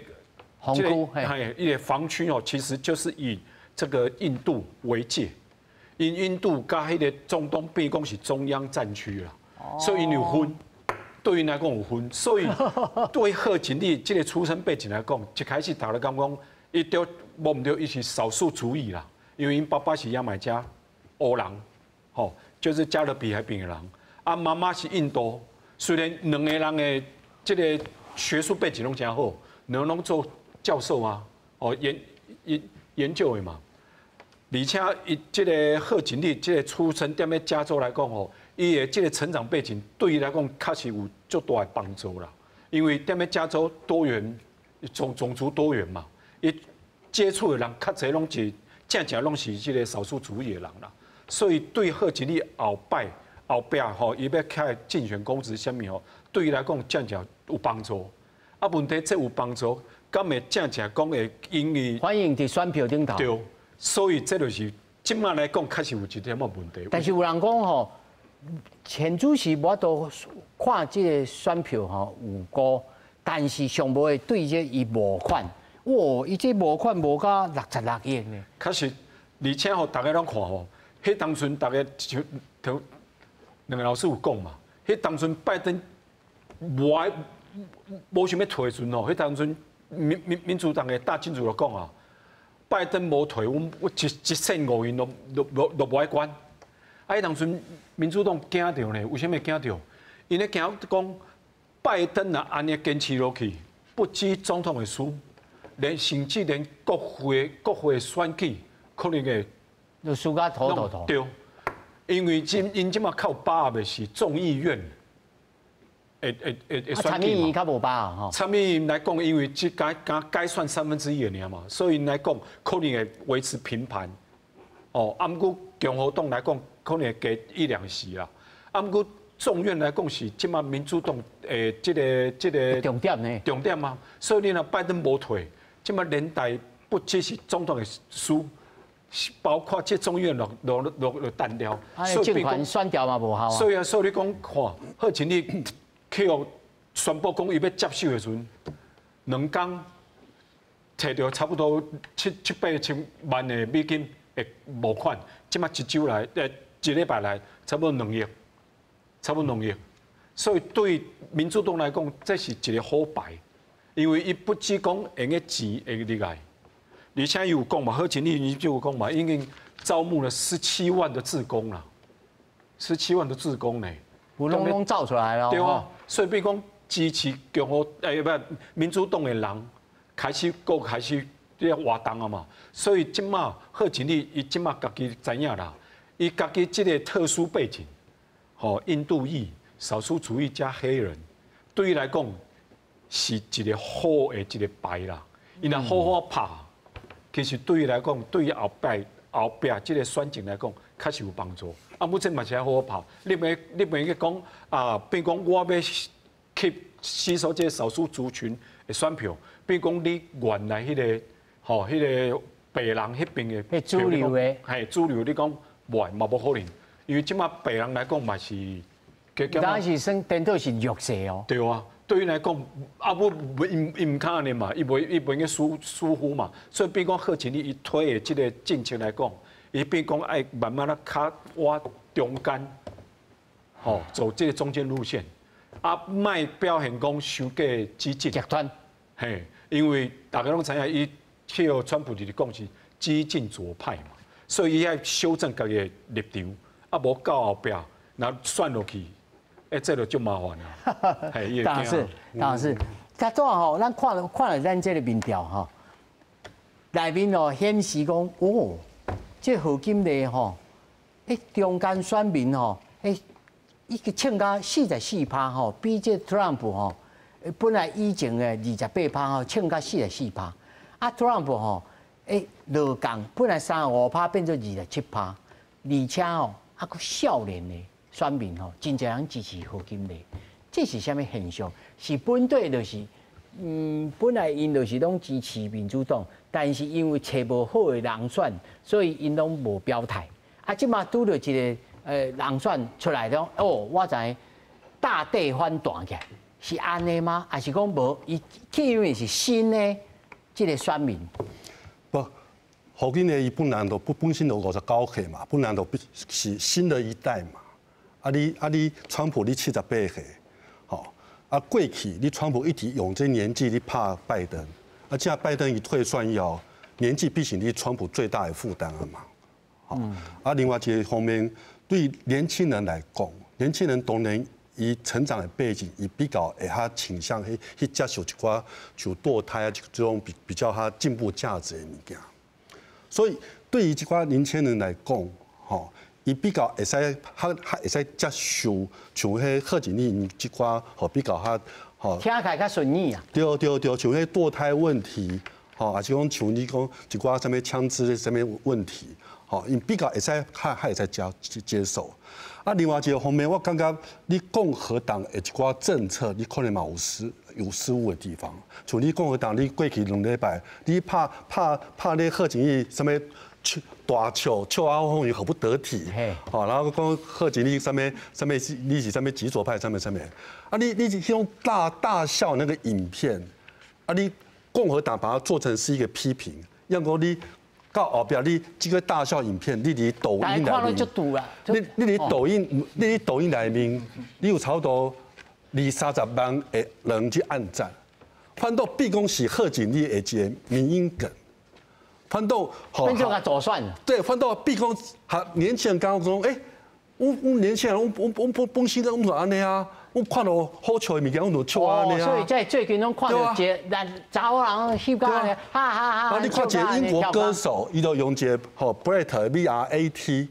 防區，嘿，伊的防區哦，其實就是以這個印度為界，因印度佮彼個中東變講是中央戰區啦，所以𪜶有分，對𪜶來講有分，所以對賀錦麗這個出身背景來講，一開始大家感覺講，伊著無毋對，伊是少數族裔啦，因為𪜶爸爸是牙買加黑人。吼，就是加勒比海邊的人，啊，媽媽是印度，雖然兩個人的這個學術背景攏誠好，兩個攏做教授啊，哦，研究的嘛，而且伊這個賀錦麗這個出生踮咧加州來講吼，伊的這個成長背景對伊來講確實有足大的幫助啦。因為踮咧加州多元種族多元嘛，伊接觸的人較濟攏是正正攏是這個少數族裔的人啦。所以對賀錦麗後擺後壁吼，伊欲開競選公職啥物吼，對伊來講正正有幫助。啊，問題這有幫助，敢會正正講會因為反映佇選票頂頭。對，所以這就是這馬來講，確實有一點仔問題。但是有人講吼，前主席無法度看這個選票吼有高，但是上無會對這伊募款，哇，伊這募款募到66億呢。確實，而且吼，大家攏看吼。彼當陣，大家就頭兩个老師有講嘛。彼當陣拜登無愛無想欲退的時陣吼，彼當陣民主黨的大金主就講啊，拜登無退，阮我一仙五銀攏無愛捐。啊，彼當陣民主黨驚著呢，為啥物驚著？𪜶咧驚講拜登若按呢堅持落去，不止總統會輸，連甚至連國會選舉可能會。就輸甲土土土。對，因為𪜶這馬較有把握的是眾議院，會選參議院較無把握吼。參議院來講，因為這敢改選1/3爾嘛，所以來講可能會維持平盤。哦，啊，毋過共和黨來講，可能會加一兩席啦。啊，毋過眾院來講是這馬民主黨這個重點呢？重點啊，所以你若拜登無退，這馬連帶不只是總統會輸。包括這眾院攏彈掉，所以政權選調嘛無效啊。所以啊，所以你講看，賀錦麗去予宣布講伊欲接手的時陣，2工提著差不多七八千萬的美金的募款，這馬一週來，一禮拜來，差不多兩億，差不多兩億。所以對民主黨來講，這是一個好牌，因為伊不只講用的錢會入來。而且有講嘛，賀錦麗伊就有講嘛，已經招募了十七萬的志工啦，十七萬的志工呢，有攏攏走出來了。對啊，所以比如講支持共和不民主黨的人開始閣開始咧活動啊嘛，所以這馬賀錦麗伊這馬家己知影啦，伊家己這個特殊背景，吼，印度裔、少數族裔加黑人，對伊來講是一个好的一个牌啦。伊若好好拍，其實對伊來講，對於後壁這個選情來講，確實有幫助。啊，目前嘛是愛好好拍。你袂去講啊，變講我欲去吸收這個少數族群的選票，變講你原來彼個白人彼邊的主流的，嘿，主流你講無嘛無可能，因為這馬白人來講嘛是，當時算顛倒是弱勢哦。對啊。對伊來講，啊，我伊毋堪按呢嘛，伊袂去疏忽嘛，所以變講賀錦麗伊推的這個政策來講，伊變講愛慢慢仔較往中間，吼，走這個中間路線，啊，莫表現講傷過激進。極端。嘿，因為大家攏知影，伊去予川普就是講是激進左派嘛，所以伊愛修正家己的立場，啊，無到後壁，若選落去。欸，這就足麻煩啦。當然是，當然是。較早吼，咱看了咱這個民調吼，內面哦顯示講，哦，這賀錦麗吼，欸，中間選民吼，欸，已經衝到44%吼，比這 Trump 吼，本來以前的28%吼，衝到44%。啊，Trump 吼，欸，落降，本來35%變做27%，而且吼，啊，閣少年的選民吼，真濟人支持賀錦麗，這是啥物現象？是本底就是，本來𪜶就是攏支持民主黨，但是因為揣無好的人選，所以𪜶攏無表態。啊，這馬拄著一個人選出來了，哦，我知大地翻彈起來，是按呢嗎？還是講無？伊因為是新的這個選民。無，賀錦麗伊本來就不本身就59歲嘛，本來就是新的一代嘛。啊你川普你78歲，吼啊過去你川普一直用這年紀你拍拜登，啊這拜登伊退選以後，年紀畢竟你川普最大的負擔啊嘛，吼啊另外一個方面，對年輕人來講，年輕人當然伊成長的背景，伊比較會較傾向去接受一寡像墮胎啊這種比較較進步價值的物件，所以對於這寡年輕人來講，吼。伊比較會使較較會使接受像彼賀錦麗這寡吼比較較吼聽起來較順耳啊。對對對，像彼墮胎問題，吼，抑是講像你講一寡啥物槍支啥物問題，吼，𪜶比較會使較較會使接受。啊，另外一個方面，我感覺你共和黨的一寡政策，你可能嘛有失誤的地方。像你共和黨，你過去2禮拜，你拍你賀錦麗啥物？大笑笑啊，風又好不得體，吼，然後講賀錦麗啥物啥物，你是啥物極左派，啥物啥物，啊你你用大大笑那個影片，啊你共和黨把它做成是一個批評，讓講你到後壁你這個大笑影片，你佇抖音內面，你佇抖音內面，你有差不多二三十萬的人去按讚，反倒變講是賀錦麗的一個迷因梗。反倒變做較左選。對，反倒變講，哈年輕人感覺講，欸，阮年輕人，阮本身阮就按呢啊，阮看著好笑的物件，阮就笑按呢啊。所以在最近攏看著一个咱查某人翕甲按呢，哈哈哈。啊，你看一個英國歌手，伊就用一個吼 brat B R A T，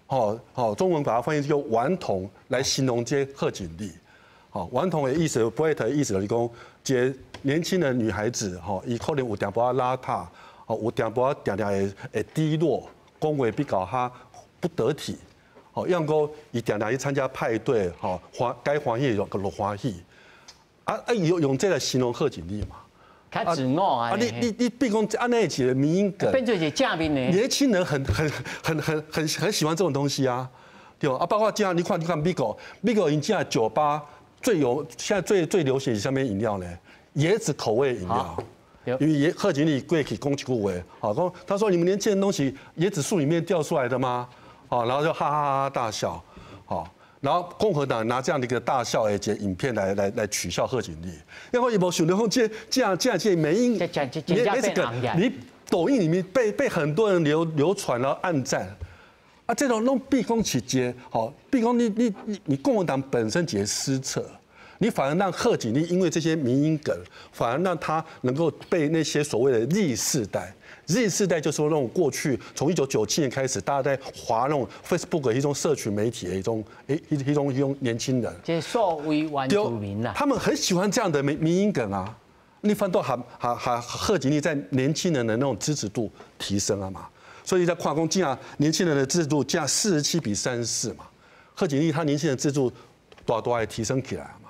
吼吼，中文把它翻譯叫頑童來形容這賀錦麗。吼，頑童的意思，brat 的意思就是講，一個年輕的女孩子，吼，伊可能有淡薄仔邋遢。哦，有淡薄仔定定會低落，講話比較較不得體，哦，抑閣伊定定去參加派對，吼，歡該歡喜就就歡喜，啊，伊用這來形容賀錦麗嘛，較自我啊，啊，你變講按呢一個迷因梗，變做是正面的，年輕人很喜歡這種東西啊，對吧？啊，包括這樣，你看美國，美國𪜶這酒吧最有現在最最流行是啥物飲料呢？椰子口味飲料。因為賀錦麗過去講一句話，好講，他說你們年輕人東西椰子樹裡面掉出來的嗎？好，然後就哈哈哈大笑，好，然後共和黨拿這樣的一個大笑的影片來取笑賀錦麗，然後伊無想到講這樣沒因，沒這個，你抖音裡面被很多人流傳然後按讚，啊，這種攏變講是一個，好，變講你共和黨本身一個失策，你反而讓賀錦麗因為這些迷因梗，反而讓他能夠被那些所謂的 Z 世代，Z 世代就是說那種過去從1997年開始，大家在滑那種 Facebook 的一種社群媒體的一種一種年輕人，這所謂原住民啊，他們很喜歡這樣的迷因梗啊。你反倒還賀錦麗在年輕人的那種支持度提升了嘛？所以在跨工竟然年輕人的支持度加47比34嘛，賀錦麗他年輕人支持度大大會提升起來嘛？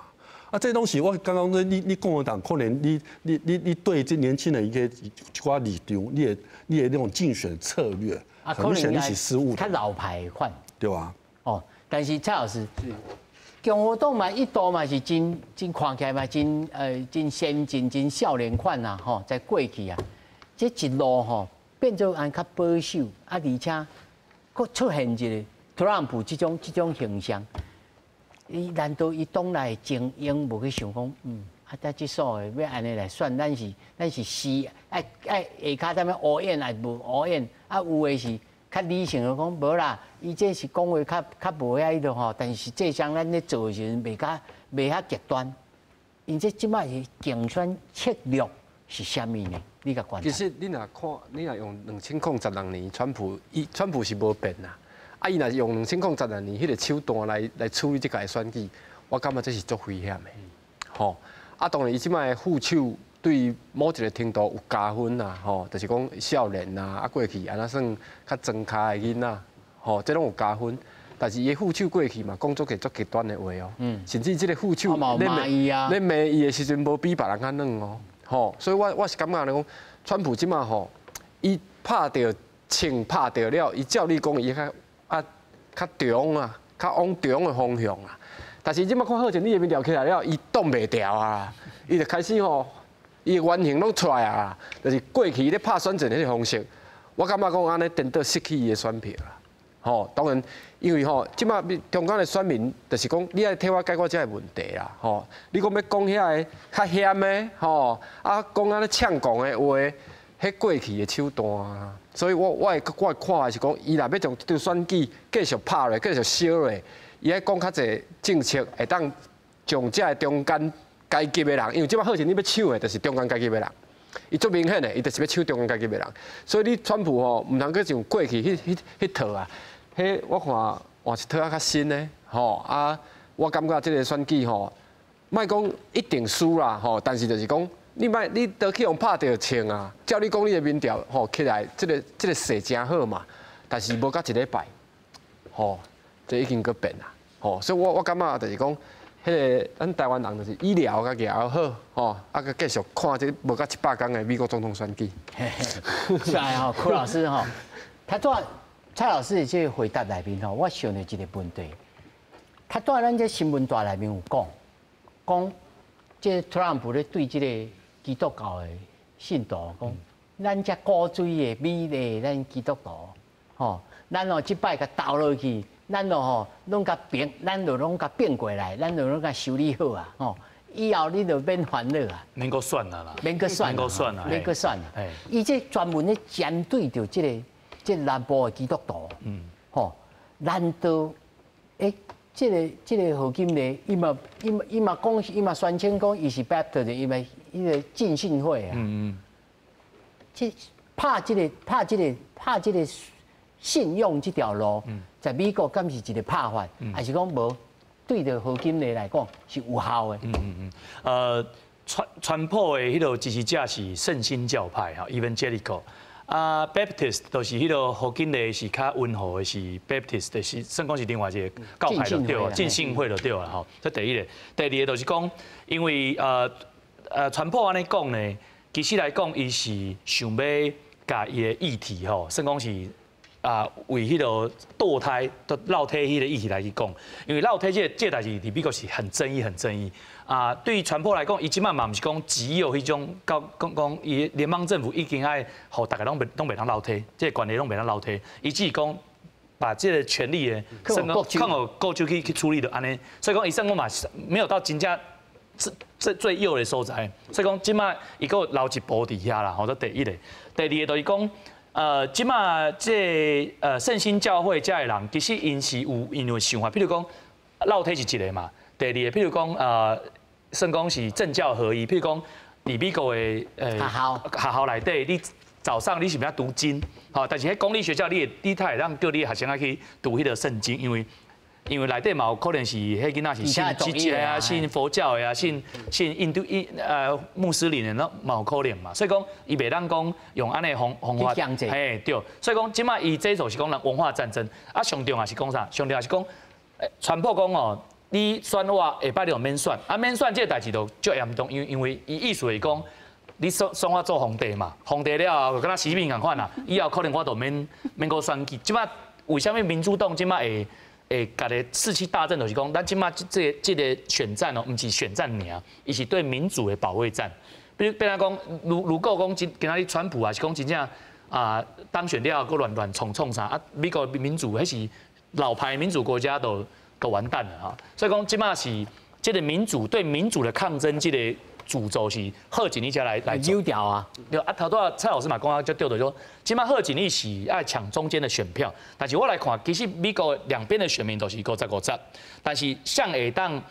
啊，這東西我剛剛你共和黨可能你對這年輕人一個一寡立場，你的那種競選策略，很明顯你是失誤的。較老牌款，對吧？哦，但是蔡老師，共和黨嘛一度嘛是真真看起來嘛真先進、真少年款啊，吼，在過去啊，這一路吼變做按較保守啊，而且閣出現一個特朗普這種形象，伊難道伊黨內精英無去想講，啊，這所謂欲按呢來選，咱是是愛愛下跤踮咧烏演，還無烏演，啊有的是較理性的講，無啦，伊這是講話較較無遐彼落吼，但是實際上咱咧做的時陣袂較袂遐極端。𪜶這這擺是競選策略是啥物呢？你共觀察。其實你若看，你若用2016年，川普伊川普是無變啦。啊，伊若是用2016年彼個手段來處理這屆選舉，我感覺這是足危險的。吼，啊，當然伊這擺副手對某一個程度有加分啦，吼，就是講少年啊，啊過去按怎算較莊跤的囡仔，吼，這攏有加分。但是伊的副手過去嘛，講足個足極端的話哦，甚至這個副手咧罵咧罵伊的時陣，無比別人較軟哦，吼，所以我是感覺來講，川普這擺吼，伊拍著槍拍著了，伊照理講伊較啊較中啊，較往中的方向啊。但是這擺看賀錦麗的民調起來了，伊擋袂牢啊，伊就開始吼，伊的原形攏出來啊，就是過去伊咧拍選戰彼個方式，我感覺講按呢顛倒失去伊的選票啦。吼，當然，因為吼，這擺中間的選民就是講，你愛替我解決這个問題啦，吼。你講欲講遐个較險的，吼，啊，講按呢嗆講的話，彼過去的手段啊。所以我的看法是講，伊若欲將這場選舉繼續拍落，繼續燒落，伊愛講較濟政策，會當將這个中間階級的人，因為這擺賀錦麗欲搶的，就是中間階級的人。伊足明顯的，伊就是欲搶中間階級的人。所以你川普吼，毋通閣像過去彼套啊。彼我看換一套啊較新的，吼啊！我感覺這個選舉吼，莫講一定輸啦，吼，但是就是講，你莫你都去予拍著槍啊！照你講，你的民調吼起來，這個勢誠好嘛，但是無到一禮拜，吼，這已經閣變啦，吼，所以我感覺就是講，彼個咱台灣人就是醫療較舉好，吼，啊，閣繼續看這無到100工的美國總統選舉。是啊，吼，柯老師吼，他做。蔡老師的這個回答內面吼，我想到一個問題。他在咱這新聞台內面有講，講這特朗普咧對這個基督教的信徒講，咱這古錐的美麗，咱基督徒，吼，咱哦這擺共投落去，咱就吼攏共變，咱就攏共變過來，咱就攏共修理好啊，吼，以後你就免煩惱啊。免閣選啊啦，免閣選，免閣選啊，免閣選啊。伊這專門咧針對著這個。這南部的基督徒，吼，難道這個賀錦麗，伊嘛講，伊嘛宣稱講，伊是 Baptist，伊嘛伊個浸信會啊，這拍這個信用這條路，在美國敢是一個拍法，還是講無對著賀錦麗來講是有效的？川普的彼个支持者是聖心教派哈，Evangelical。啊，Baptist 就是彼个賀錦麗是較溫和的，是 Baptist，就是算講是另外一個教派就對了，浸信會就對了吼。這第一个，第二个就是講，因為川普按呢講呢，其實來講，伊是想欲共伊的議題吼，算講是啊，為彼个墮胎、落胎彼个議題來去講，因為落胎這個代誌佇美國是很爭議、很爭議。啊，對於川普來講，伊這擺嘛毋是講只有彼種，講講伊聯邦政府已經愛予逐个攏袂當落胎，這个權利攏袂當落胎，伊只是講把這個權利的，算講放予各州去處理就按呢，所以講伊算講嘛沒有到真正最最右的所在，所以講這擺伊閣留一步佇遐啦，吼，這第一个，第二个就是講。這擺這聖心教會遮的人，其實𪜶是有𪜶的想法，比如講落胎是一个嘛。第二个，比如講算講是政教合一，譬如講，佇美國的學校內底，你早上你是欲讀經，吼，但是彼公立學校你會你較會當叫你學生仔去讀彼个聖經，因為內底嘛有可能是彼囡仔是信基督啊、信佛教的啊、信印度印穆斯林的，攏嘛有可能嘛。所以講，伊袂當講用按呢方法，嘿對。所以講，這擺伊這就是講人文化戰爭。啊，上重要是講啥？上重要是講，川普講哦，你選我下擺你就免選，啊免選這个代誌就足嚴重，因為伊意思是講，你選我做皇帝嘛，皇帝了後，敢若習近平仝款啦，以後可能我就免閣選舉。這擺為啥物民主黨這擺會共伊士氣大振，就是講，咱這擺這個選戰哦，毋是選戰爾，伊是對民主的保衛戰。比如講，如果講今仔日川普啊，是講真正啊當選了後，閣亂亂創創啥啊？美國民主彼是老牌民主國家都完蛋了哈。所以講，這擺是這個民主對民主的抗爭，這個主軸是賀錦麗遮來做。有調啊！對啊，頭拄仔蔡老師嘛講啊，足對的，說這擺賀錦麗是愛搶中間的選票，但是我來看，其實美國兩邊的選民都是50-50，但是誰會當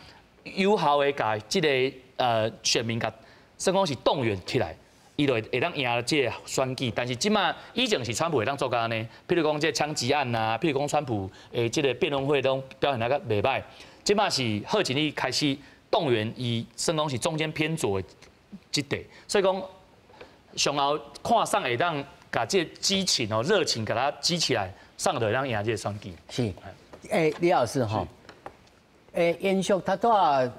有效的共這个選民共算講是動員起來，伊就會當贏這个選舉。但是這擺以前是川普會當做到按呢，譬如講這槍擊案啊，譬如講川普的這個辯論會攏表現得較袂䆀。這擺是賀錦麗開始動員，伊算講是中間偏左的這塊，所以講上後看誰會當共這個激情哦、熱情共它激起來，誰就會當贏這個選舉。是，李老師吼，延續頭拄仔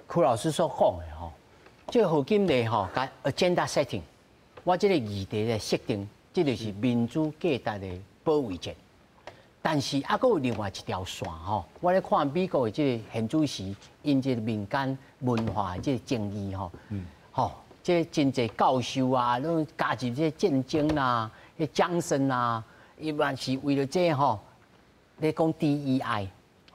柯老師所講的吼，這個賀錦麗吼，共 agenda setting，我這個議題的設定，這就是民主價值的保衛戰。但是猶閣有另外一條線吼，我咧看美國的這個現主時，𪜶這個民間文化的這個爭議吼，吼，這真濟教授啊，攏加入這個戰爭啦，彼江森啊，伊嘛是為了這吼，咧講 DEI，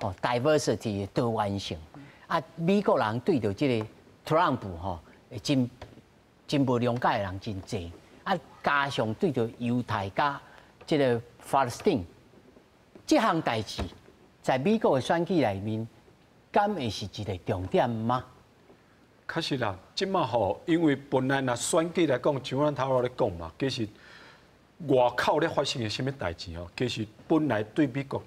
吼，diversity 的多元性，啊，美國人對著這個特朗普吼，真真無諒解的人真濟，啊，加上對著猶太佮這個巴勒斯坦。這項代誌在美國的選舉內面，敢會是一個重點嗎？確實啦，這擺吼，因為本來若選舉來講，像咱頭仔咧講嘛，其實外口咧發生的啥物代誌吼，其實本來對美國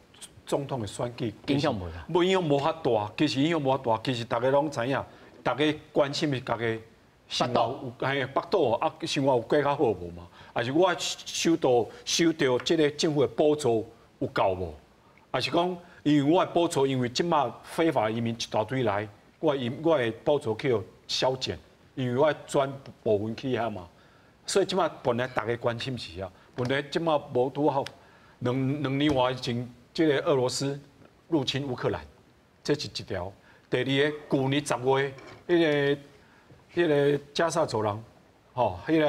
總統的選舉影響無大，無影響無遐大，其實影響無遐大，其實大家攏知影，大家關心的家己生活有嘿腹肚啊，生活有過較好無嘛？還是我收到這個政府的補助有夠無？還是講，因為我的補助，因為這擺非法移民一大堆來，我的補助去予削減，因為我轉部分去遐嘛，所以這擺本來大家關心是遐，本來這擺無拄好兩年外前，這個俄羅斯入侵烏克蘭，這是一條。第二个，舊年10月，彼个加薩走廊，吼，彼个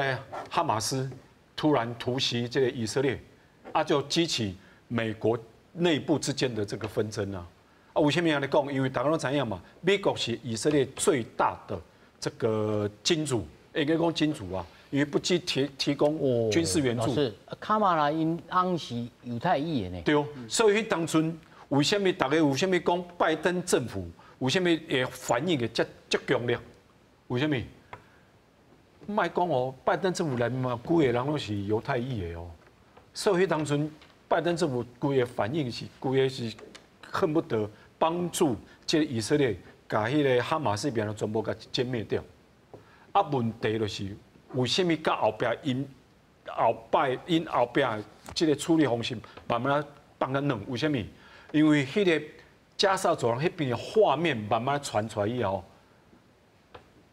哈馬斯突然突襲這個以色列，啊，就激起美國內部之間的這個紛爭啊。啊，為啥物按呢講？因為大家攏知影嘛，美國是以色列最大的這個金主，應該講金主啊，因為不僅提供軍事援助。是卡馬拉𪜶翁是猶太裔的呢。對，所以彼當陣為啥物大家為啥物講拜登政府為啥物會反應會遮遮強烈？為啥物？莫講哦，拜登政府內面嘛，幾个人攏是猶太裔的哦，所以彼當陣拜登政府規个反應是，規个是恨不得幫助這個以色列，共彼个哈馬斯邊全部共殲滅掉。啊，問題就是為啥物到後壁𪜶後壁這個處理方式慢慢放較軟？為啥物？因為彼个加薩走廊彼邊的畫面慢慢傳出來以後，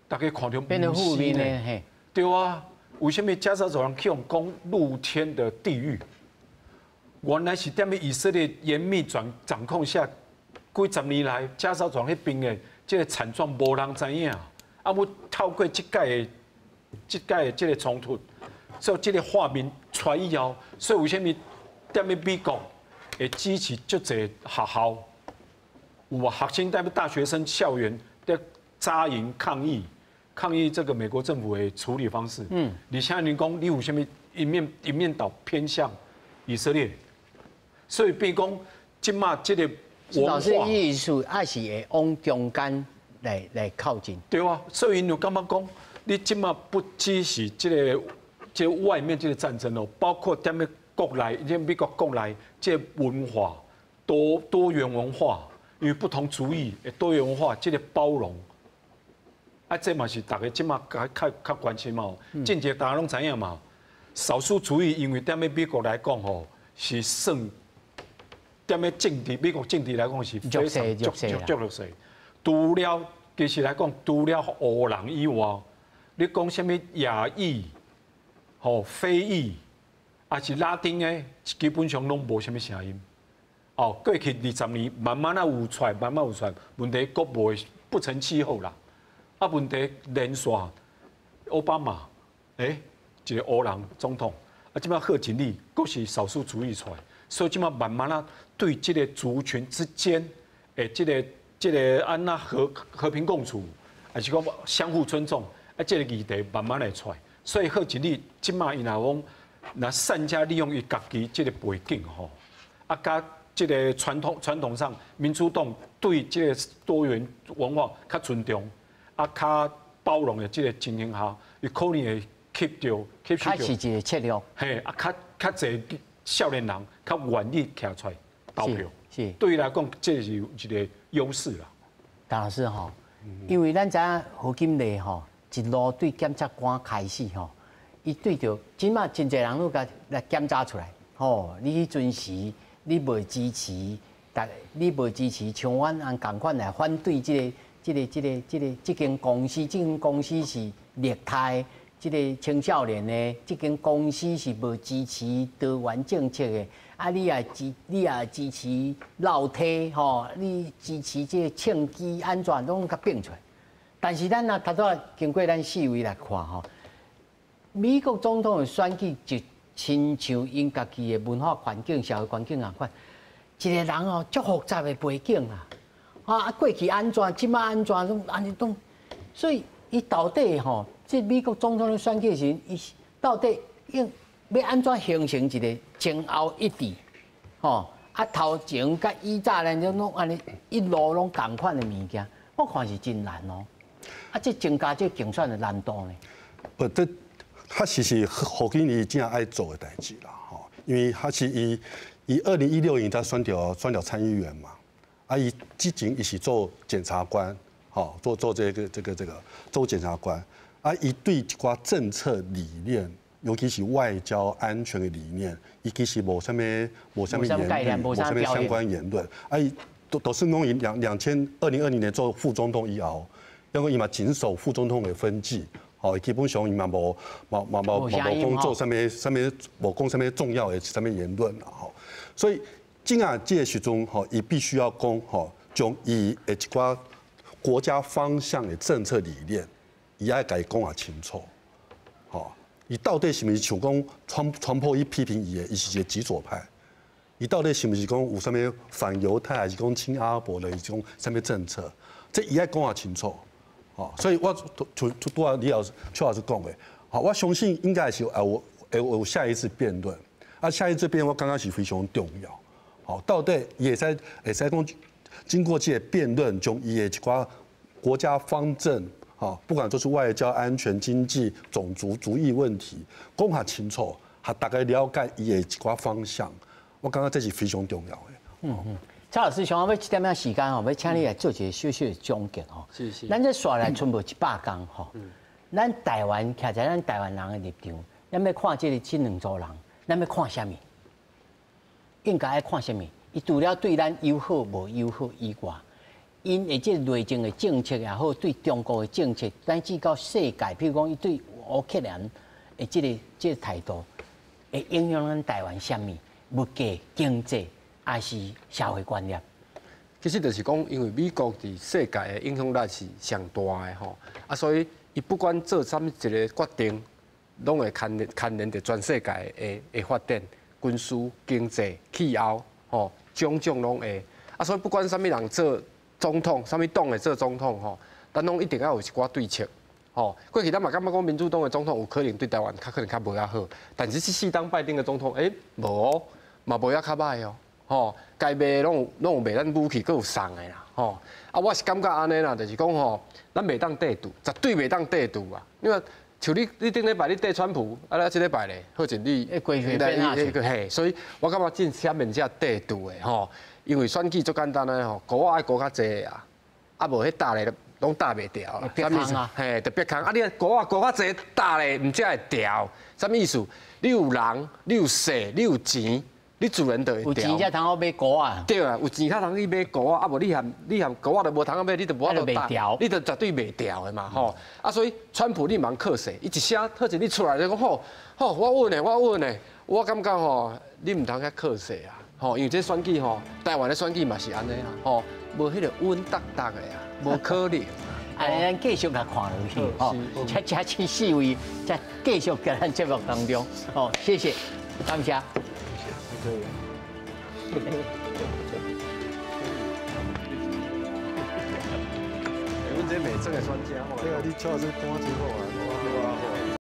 大家看著變得負面的嘿。對啊，為啥物加薩走廊去予講露天的地獄？原來是踮咧以色列嚴密掌控下，幾十年來加薩走廊彼邊的這個慘狀無人知影。啊，我透過這屆的這個衝突，所以這個畫面出來以後，所以為啥物踮咧美國會支持足濟學校，有無學生踮咧大學生校園在紮營抗議，抗議這個美國政府的處理方式。而且你講你為啥物一面倒偏向以色列？所以變講，這擺這個老師意思還是會往中間來靠近。對啊，所以𪜶有感覺講，你這馬不只是這個外面這個戰爭哦，包括踮咧國內，這美國國內這個文化多元文化，因為不同族裔的多元文化，這個包容，啊，這嘛是大家這馬較較較關心嘛。進前大家攏知影嘛，少數族裔因為踮咧美國來講吼，是算踮咧政治美國政治來講是非常弱勢足弱勢。除了其實來講，除了黑人以外，你講啥物亞裔、吼非裔，抑是拉丁的，基本上攏無啥物聲音。哦，過去20年慢慢仔有出來，慢慢有出來，問題閣無不成氣候啦。啊，問題連續奧巴馬，一個黑人總統，啊，這擺賀錦麗閣是少數族裔出來，所以這擺慢慢仔對這個族群之間，這個按怎和平共處，還是講相互尊重，啊，這個議題慢慢來出來。所以賀錦麗這擺伊若講，若善加利用伊家己這個背景吼，啊，佮這個傳統上民主黨對這個多元文化較尊重，啊，較包容的這個情形下，伊可能會吸著吸收較是一個策略。嘿，啊，較較濟少年人較願意徛出來投票。對伊來講，這是一個優勢啦。鄧老師吼，因為咱知影賀錦麗吼，一路對檢察官開始吼，伊對著這馬真濟人攏共來檢查出來，吼，你彼陣時你無支持，但你無支持像阮按仝款來反對這個這間公司，這間公司是虐待這個青少年的，這間公司是無支持多元政策的。啊，你也支持落梯吼，你支持這個槍支按怎攏共變出來。但是咱若頭拄仔經過咱四位來看吼，美國總統的選舉就親像𪜶家己的文化環境、社會環境仝款，一個人哦，足複雜的背景啊，啊過去按怎，這馬按怎，攏按呢攏，所以伊到底吼，這美國總統的選舉時，伊到底應欲按怎形成一個前後一致，吼啊頭前佮以早咧，種攏按呢一路攏仝款的物件，我看是真難哦。啊，這增加這競選的難度呢？不，這確實是賀錦麗真愛做的代誌啦，吼，因為他是伊2016年才選著參議員嘛，啊，伊之前伊是做檢察官，吼，做這個做檢察官，啊，伊對一寡政策理念，尤其是外交安全的理念，伊其實無啥物言論，無啥物相關言論，啊，伊都是講伊2020年做副總統以後，因為伊嘛謹守副總統的分際。哦，基本上伊嘛無講做啥物啥物，無講啥物重要的啥物言論啦吼。所以這啊這個時陣吼，伊必須要講吼，將伊的一寡國家方向的政策理念，伊愛共伊講啊清楚。吼，伊到底是毋是像講川普伊批評伊的，伊是一個極左派？伊到底是毋是講有啥物反猶太，還是講親阿拉伯的一種啥物政策？這伊愛講啊清楚。哦，所以我就拄仔李老師、邱老師講的，好，我相信應該是會有下一次辯論，啊，下一次辯論我感覺是非常重要。好，到底伊會使講經過這個辯論，將伊的一寡國家方針，吼，不管就是外交、安全、經濟、種族主義問題，講較清楚，予大家了解伊的一寡方向，我感覺這是非常重要的。蔡老師，上欲一點仔時間吼，欲請你來做一個小小的總結吼。是是。咱這紲來賰無100工吼，咱台灣徛在咱台灣人的立場，咱欲看這兩組人，咱欲看啥物？應該愛看啥物？伊除了對咱友好無友好以外，𪜶的這個內政的政策也好，對中國的政策，乃至到世界，譬如講伊對烏克蘭的這個態度，會影響咱台灣啥物？物價、經濟，還是社會觀念？其實就是講，因為美國佇世界的影響力是上大的吼，啊，所以伊不管做啥物一個決定，攏會牽連著全世界的發展、軍事、經濟、氣候，吼，種種攏會。啊，所以不管啥物人做總統，啥物黨的做總統吼，咱攏一定愛有一寡對策。吼，過去咱嘛感覺講民主黨的總統有可能對台灣較可能較無遐好，但是這次當拜登的總統，無哦，嘛無遐較䆀哦。吼，该卖拢有卖咱武器，阁有送的啦，吼。啊，我是感觉按呢啦，就是讲吼，咱袂当缀赌，绝对袂当缀赌啊。因为像你顶礼拜你缀川普，啊，咱这礼拜咧，贺锦丽，嘿，所以我感觉真下面才缀赌的吼，因为选举足简单的吼，股仔爱沽较济啊，啊无彼搭咧拢搭袂牢啦。啥物意思？嘿，就逼空啊！你股仔沽较济搭咧，毋才会牢。啥物意思？你有人，你有势，你有钱，你自然就会牢。有钱才通好买股仔。对啊，有钱才通去买股仔，啊无你含股仔都无通好买，你就无法度搭，你就绝对袂牢的嘛吼。啊，所以川普你毋通靠势，伊一声贺锦丽出来就讲吼吼，我稳的，我稳的，我感觉吼，你毋通遐靠势啊，吼，因为这选举吼，台湾的选举嘛是按呢啦，吼，无彼个稳当当的啊，无可能。啊，咱继续共看落去，吼，这这四位，再继续伫咱节目当中，哦，谢谢，感谢。可以。阮这袂做的专家，这个你唱这歌真好啊。